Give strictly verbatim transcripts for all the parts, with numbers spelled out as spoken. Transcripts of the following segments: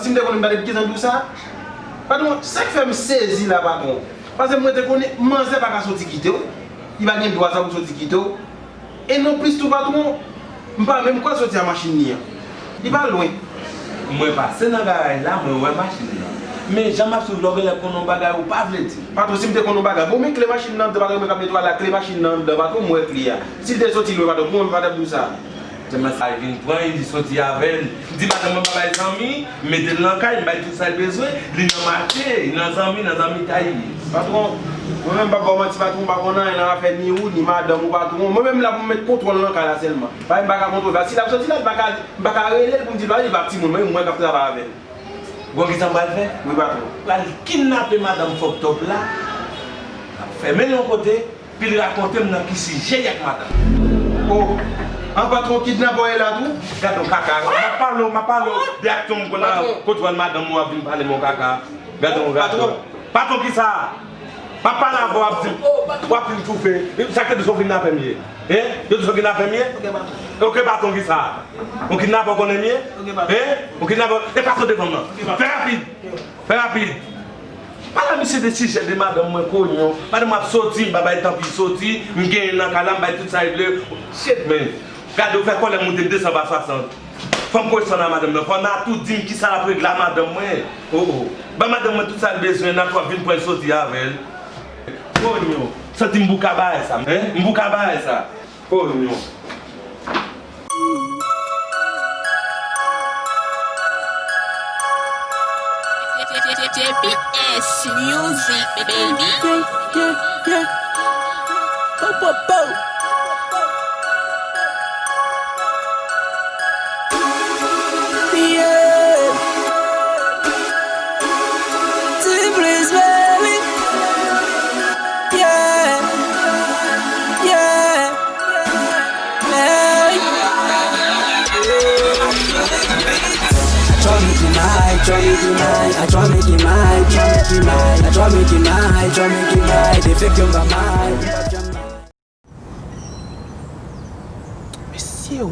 Si m te konnen m pa t ap gentan di w sa. Patwon, sa k fè m sezi la, patwon. Paske mwen te konnen manzè pa ka soti kite w. Li pa gen dwa sa pou soti kite w. E non plis tou, patwon, m pa menm kwè soti a machin li an. Li pa lwen. Mwen pase nan garaj la, mwen wè machin nan. Men jan m ap swiv la, w genlè konn yon bagay ou pa vle di. Patwon, si m te konn yon bagay, bon, men kle machin nan anndan, patwon, mwen k ap netwaye la, kle machin nan anndan, patwon, m wè kle a. Si l te soti lwen, patwon, pou mwen, m pa t ap di w sa. Sèlman sa, li vin pran, li soti avè l. Li di madanm mwen pa bay zanmi, mete l nan kay, m bay tout sa l bezwen, li nan mache, li nan zanmi, nan zanmitay li. Patwon, mwen menm m p ap ba w manti, patwon, m pa konn anyen nan afè ni ou, ni madanm ou, patwon. Mwen menm la pou m met kontwòl nan kay la sèlman. Paske m pa ka kontwole. Si l ap soti la, m pa ka, m pa ka rele l pou m di l, "Pale, li pa timoun, mwen, mwen k ap travay avè l." Bon, kisa m pral fè? Wi, patwon. Pral kidnape madanm fòk top la. Fèmen l yon kote. Pi l rakonte m nan ki sijè y ak madanm. O, an patwon kidnapè w ye la tou? Gad on kaka. M ap pale w, m ap pale w de aksyon m konn nan kontwòl madanm ou ap vin pale m on kaka. Gad on, gad on. Patwon kisa? M ap pale avè w, w ap di, w ap vin toufe. Sa k te di se on kidnapè m ye? Hein? Yo di se on kidnapè m ye? Ok, patwon kisa? On kidnapè w konnen m ye? Hein? On kidnapè, e pase w devan m nan. Fè rapid. Fè rapid. Pale misye de sijè de madanm mwen, konyon. Madanm mwen ap soti, m pa bay tanpi soti, m genyen l nan kay la, m bay tout sa l vle. Shit, man. Gade, ou fè kòlè m moute desann pa swasant. Fò m koresponn a madanm nan. Fò Natou di m kisa l ap regle a madanm mwen. O, o. Ban madanm mwen tout sa l bezwen, Natou ap vin pran l soti avè l. Konyon. Santi m pou ka bagay sa, hein? M pou ka bagay sa. Konyon. J P S Music, baby. Yeah, yeah, yeah. Pow, pow, pow. Yeah. T-Blaze, baby. Yeah. Yeah. Mesye o!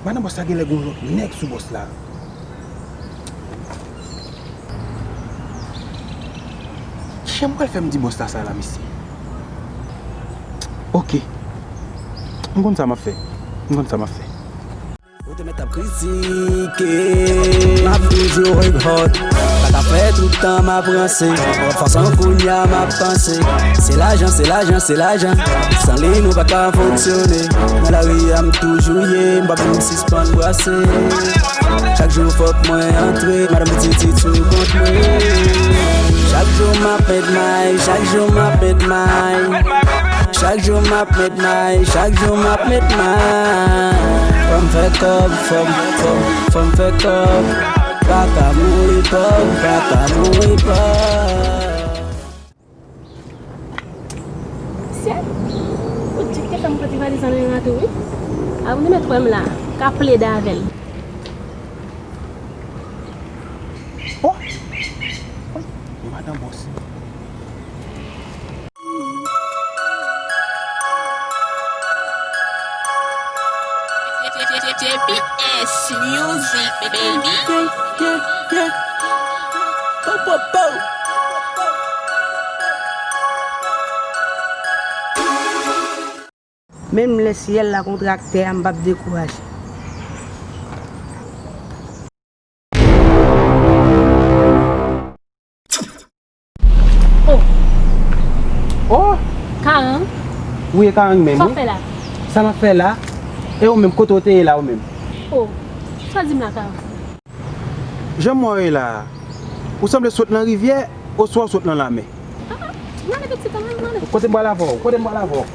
Madan bòs la genlè gen yon lòt nèg sou bòs la. Kijan m pral fè m di bòs la sa la, mesye? Ok. M konn sa m ap fè. M konn sa m ap fè. Ou te mèt ap kritike. M ap toujou work hard. Pa ka fè tout tan m ap ranse. Fason kounye a m ap panse. Se lajan, se lajan, se lajan. San li nou pa ka fonksyone. Nan lari a m toujou ye. M p ap janm sispann brase. Chak jou fòk mwen antre. Madanm pitit sou kont mwen. Chak jou m ap met may, chak jou m ap met may. Chak jou m ap met may, chak jou m ap met may. Fò m fè kòb, fò m, fò m, fò m fè kòb. Pa ka mouri pòv, pa ka mouri pòv. Mesye, ou di ki te fè m pote valiz an nan rato, wi. A, ou te mèt wè m la, ka plede avè l. Oh! Oh! Madan bòs. J P S Music, baby. Yeah, yeah, yeah. Pow, pow, pow. Menm lè syèl la konn traktè a, m p ap dekouraje. Oh! Oh! Karang? Wi, e Karang menm, wi. Sa w fè la? Sa m ap fè la? E ou menm, kote w te ye la, ou menm? Oh! Sa w di m la, Karang? Jan m wè w ye la a, ou sanble sot nan rivyè, oswa w sot nan lamè? Ah, ah, m ale pitit, m ale, m ale. Kote m pral avè w? Kote m pral avè w?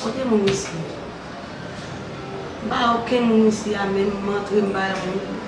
Kote moun isi? M pa wè okenn moun isi a, menm m antre, m pa wè moun.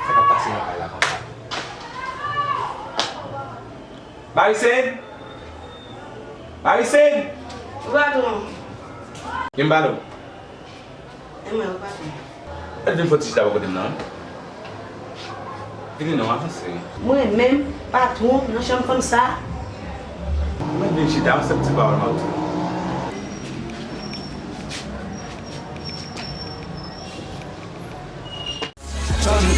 Sa k ap pase nan kay la konsa? Marisèn! Marisèn! Wi, patwon. Vin m pale w. E mwen, wi, patwon. Mèt vin fè ti chita bò kote m nan. Vini non, avanse. Mwen menm, patwon, nan chanm fanm sa? Mèt vin chita, yon senp ti pawòl m ap di w. Lè m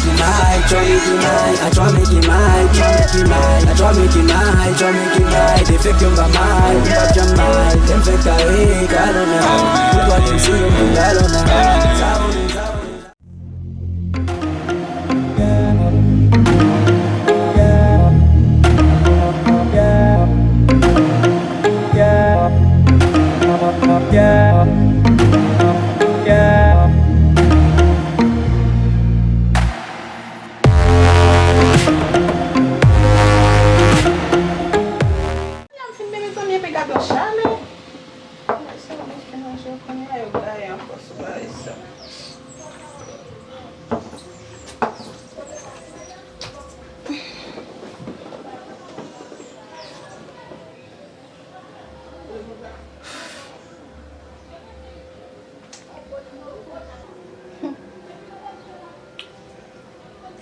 fin byen, mezanmi, epi gade yon chalè. Mwen se mwen ki manje yo kounye a, yo gaye ankò sou bagay sa.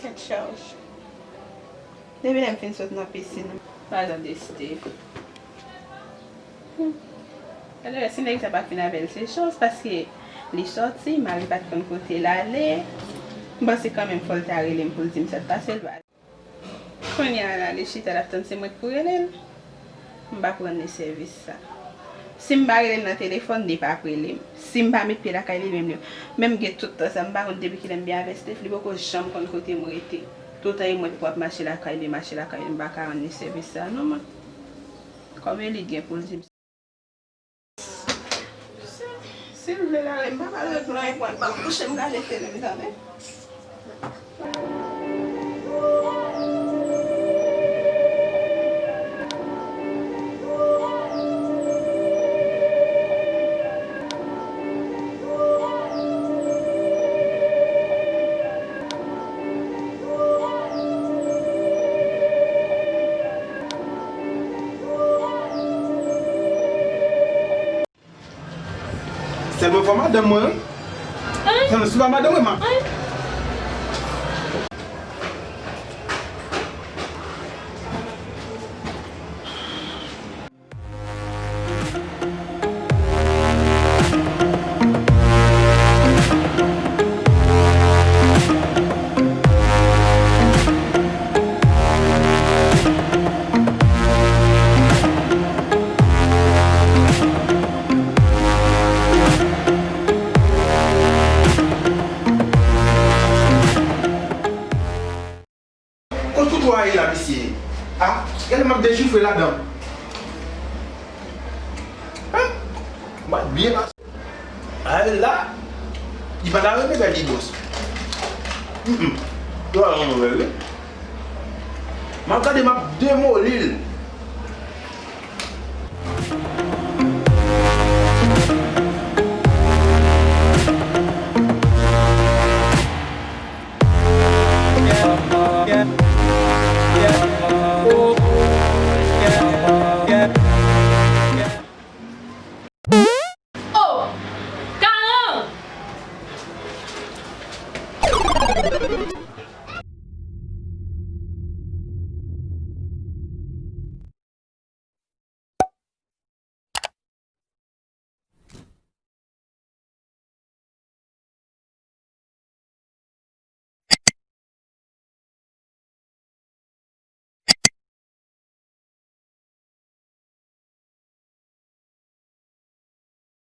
Tèt chaje. Depi lè m fin sot nan pisin, m pa tande Steve. Hmm. Talè si nèg sa pa fin avè l se chans, paske li sòti, mari pa t konn kote l ale. M panse kanmenm fò l ta rele m pou l di m sa k pase l. Kounye a la, li chita, l ap tann se mwen k pou rele l. M pa pran li sèvis sa. Si m pa rele l nan telefòn, li p ap rele m. Si m pa met pye lakay li, menm li. Menm gen tout tan sa, m pa konn depi kilè m byen avè Steve, li poko janm konn kote m rete. Toutan e mwen k pou ap mache lakay li, mache lakay li, m pa ka rann li sèvis sa non, mwen. Kòm e li gen pou l di m. Si, si l vle l ale, m pa pral regle anyen pou l, ban m kouche, m gade tele m, tande. Sèlman fò madanm mwen, wi. An? Sèlman si pa madanm mwen, ma. An? Kot kouto a ye la, mesye? A, gade m ap dechifre ladan. An? M ap byen pase. A, la, li pa ta renmen bèl li bòs. Mm, mm. Yo, a, yon nouvèl, wi. M ap gade, m ap demoli l.